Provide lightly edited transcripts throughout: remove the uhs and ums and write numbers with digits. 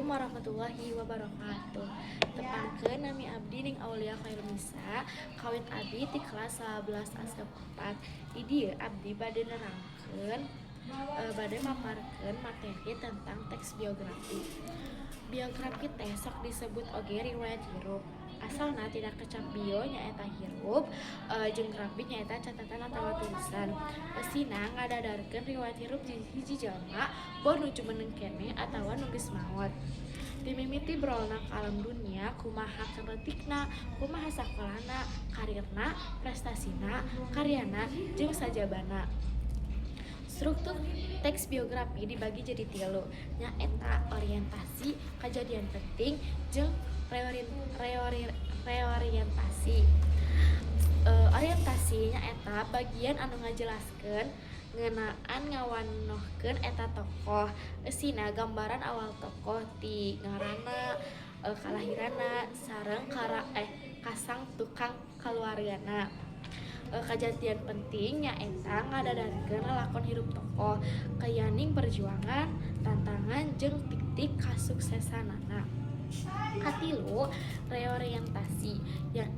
Warahmatullahi wabarakatuh. Tepangkeun, nami abdi Ning Aulia Khairunisa, kawit abdi ti kelas 11 A 4. Di dieu abdi bade nerangkeun, bade maparkeun materi tentang teks biografi. Biografi teh sok disebut oge riwayat hirup. Asalna tina kecap bio, nyaeta hirup, jeung grafi, nyaeta catatan atawa tulisan. Eusina ngadadarkeun riwayat hirup hiji jalma, boh nu jumeneng keneh atawa nu geus maot. Ti mimiti brolna ka alam dunia, kumaha leutikna, kumaha sakolana, karirna, prestasina, karyana, jeung sajabana. Struktur teks biografi dibagi jadi tilu, nyaeta orientasi, kajadian penting, jeung reorientasi. Orientasi nyaeta bagian anu ngajelaskeun ngeunaan ngawanohkeun eta tokoh. Eusina gambaran awal tokoh ti ngaranna, kalahiranna, sareng kasang tukang kaluargana. Kajadian penting nyaeta ngadadarkeun lalakon hirup tokoh, kayaning perjuangan, tantangan, jeung titik kasuksesanana. Katilu, reorientasi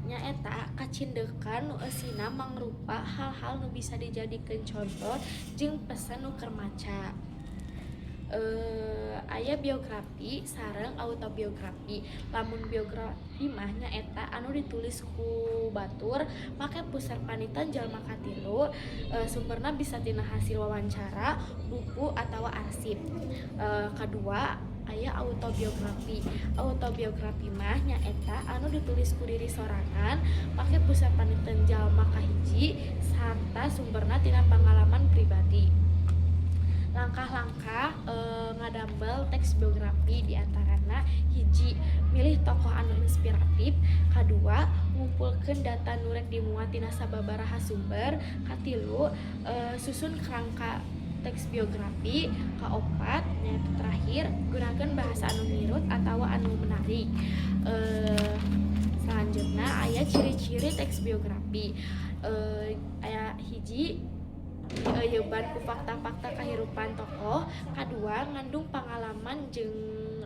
nyaeta kacindekan nu eusina mangrupa hal-hal nu bisa dijadikeun conto jeung pesan nu keur maca. Aya biografi sareng autobiografi. Lamun biografi mah nyaeta anu ditulis ku batur make pusar paniten jalma katilu, sumberna bisa tina hasil wawancara, buku, atawa arsip. Kadua aya autobiografi. Autobiografi mah nyaeta anu ditulis ku diri sorangan make pusar paniten jalma kahiji sarta sumberna tina pangalaman pribadi. Langkah-langkah ngadamel teks biografi diantarana: hiji, milih tokoh anu inspiratif; kadua, ngumpulkeun data nu rek dimuat tina sababaraha sumber; katilu, susun kerangka teks biografi; kaopat nyaeta terakhir, gunakeun bahasa anu mirut atawa anu menarik. Selanjutna aya ciri-ciri teks biografi. Aya hiji, dieuyeban ku fakta-fakta kahirupan tokoh; kadua, ngandung pangalaman jeung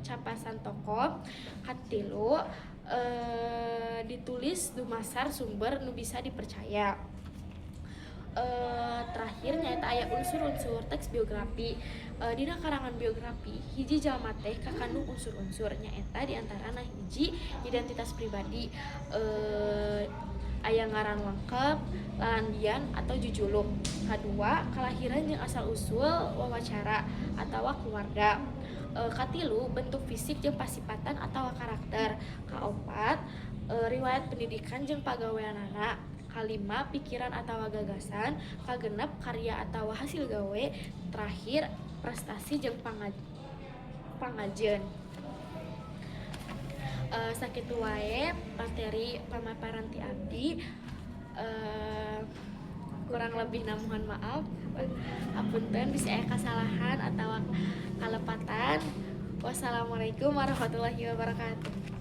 capasan tokoh; katilu, ditulis dumasar sumber nu bisa dipercaya. Terakhir nyaeta aya unsur-unsur teks biografi. Dina karangan biografi hiji jalma teh kakandung unsur-unsur, nyaeta diantarana: hiji, identitas pribadi, aya ngaran lengkap, lalandian atau jujuluk; kadua, kalahiran jeung asal usul, wawancara atawa keluarga; katilu, bentuk fisik jeung pasipatan atawa karakter; kaopat, riwayat pendidikan jeung pagaweanana; kalima, pikiran atawa gagasan; kagenep, karya atawa hasil gawe; terakhir, prestasi jeung pangajen. Sakitu wae materi pamaparan ti abdi, kurang lebihna mohon maaf. Hapunten bisi aya kasalahan atawa kalepatan. Wassalamualaikum warahmatullahi wabarakatuh.